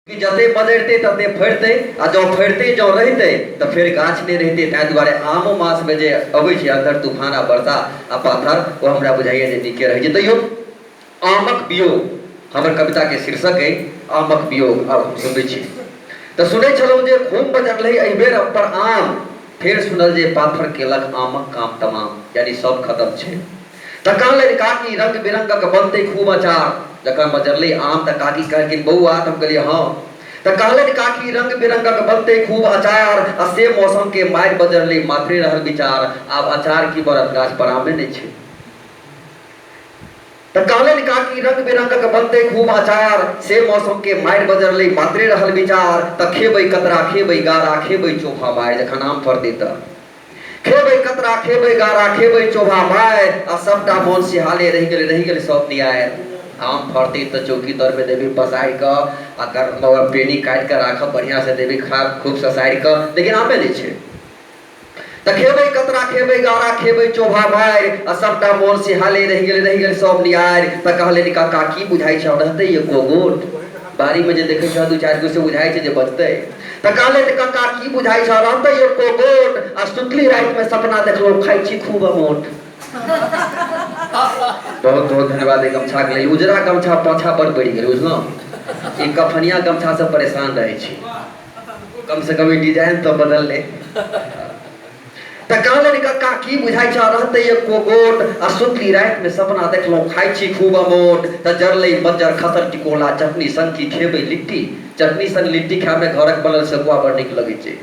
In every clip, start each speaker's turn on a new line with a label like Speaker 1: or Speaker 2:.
Speaker 1: कि जते बजरितै तते फड़ितै आ जँ फड़ितै जँ रहितै तऽ फेर गाछ नहि रहितै। ताहि दुआरे आमो मासमे जे अबै छै अंदर तूफान आ वर्षा आ पाथर, ओ हमरा बुझाइए जे नीके रहै छै। तैयो आमक वियोग हमर कविताके शीर्षक अइ, आमक वियोग। आब हम सुनबै छी। तऽ सुनै छलहुँ जे खूब बजरलै एहिबेर पर आम, फेर सुनल जे पाथर केलक आमक काम तमाम, यानी सब खत्म छै। तऽ कहलनि काकी रंग बिरंगक बनतै खूब अचार। जखन बजरलै आम तऽ काकी कहलखिन बौआ, तऽ हम कहलियै हँ। तऽ कहलनि काकी रंग बिरंगक बनतै खूब अचार, आ से मौसम के मारि बजरलै मात्रे रहल विचार। आब अचार की बनत, गाछ पर आमे नहि छै। तऽ कहलनि काकी रंग बिरंगक बनतै खूब अचार, से मौसम के मारि बजरलै मात्रे रहल विचार। तऽ खेबै कतरा खेबै गारा खेबै चोभा मारि, जखन आम फड़तै तऽ खेबै कतरा खेबै गारा खेबै चोभा मारि, आ सबटा मोन सिहाले रहि गेलै, रहि गेलै सब नियार। आम फड़तै तऽ चौकी तरमे देबै पसारि कऽ आ गर्म पेनी काटि कऽ राखब, बढ़िआँसँ देबै खा खूब ससारि कऽ, लेकिन आमे नहि छै। तऽ खेबै कतरा खेबै गारा खेबै चोभा मारि, आ सबटा मोन सिहाले रहि गेलै, रहि गेलै सब नियार। तऽ कहलनि काका की बुझाइ छौ रहतै एको गोट बाड़ीमे जे देखै छौ दू चारि गो से बुझाइ छै जे बचतै। तऽ कहलथि कक्का की बुझाइ छौ रहतै एको गोट, आ सुतली रातिमे सपना देखलहुँ खाइ छी खूब अमोट। बहुत बहुत धन्यवाद एहि गमछाके लेल। उजरा गमछा पाछा बड़ बढ़ि गेल बुझलहुँ, ई कफनिया गमछासँ परेशान रहै छी, कमसँ कम ई डिजाइन तऽ बदललै। तऽ कहलनि कक्का की बुझाइ छह रहतै एको गोट, आ सुतली रातिमे सपना देखलहुँ खाइ छी खूब अमोट। तऽ जरलै बज्जर खसल टिकोला चटनी संग की खेबै लिट्टी, चटनी संग लिट्टी खायमे घरक बनल सेकुआ बड़ नीक लगै छै।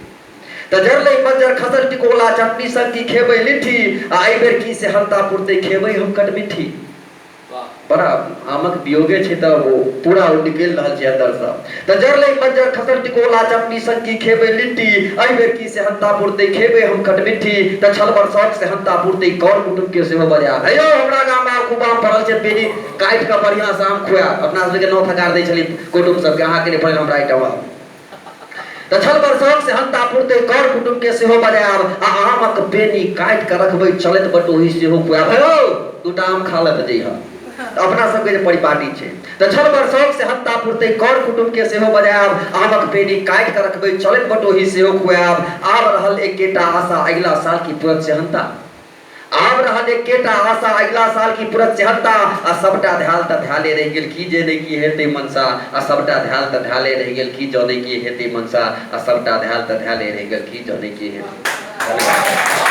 Speaker 1: तऽ जरलै बज्जर खसल टिकोला चटनी संग की खेबै लिट्टी, आ एहिबेर की सेहन्ता पुरतै खेबै हम कटमिट्ठी। बड़ा आमक वियोगे छै तऽ ओ पूरा ओ निकलि रहल छै अन्दरसँ। तऽ जरलै मज्जर खसल टिकोला चटनी संग की खेबै लिट्टी, एहि बेर की सेहन्ता पुरतै खेबै हम खटमिट्ठी। तऽ छल बरसौक सेहन्ता पुरतै कर कुटुम्बके सेहो बजायब। हे यौ हमरा गाममे आब खूब आम फड़ल छै, पेनी काटि कऽ बढ़िआँसँ आम खुआयब। अपना सबके नौ थकार दै छलियै कुटुम्ब सबके, अहाँके नहि फड़ल हमरा एहिठाम आम। तऽ छल बरसौक सेहन्ता पुरतै कर कुटुम्बके सेहो बजायब, आ आमक पेनी काटि कऽ रखबै चलैत बटोही सेहो खुआयब। हे यौ दूटा आम खा लऽ तऽ जइहऽ। तऽ अपना सबके जे परिपाटी छै। तऽ छल बरसौक सेहन्ता पुरतै कर कुटुम्बके सेहो बजायब, आमक पेनी काटि कऽ रखबै चलैत बटोही सेहो खुआयब। आब रहल एकेटा आशा अगिला साल की पुरत सेहन्ता, आब रहल एकेटा आशा अगिला साल की पुरत सेहन्ता, आ सबटा ध्याल तऽ ध्याले रहि गेल की जे नहि की हेतै मनसा, आ सबटा ध्याल तऽ ध्याले रहि गेल की जँ नहि की हेतै मनसा, आ सबटा ध्याल तऽ ध्याले रहि गेल की जँ नहि की हेतै। धन्यवाद।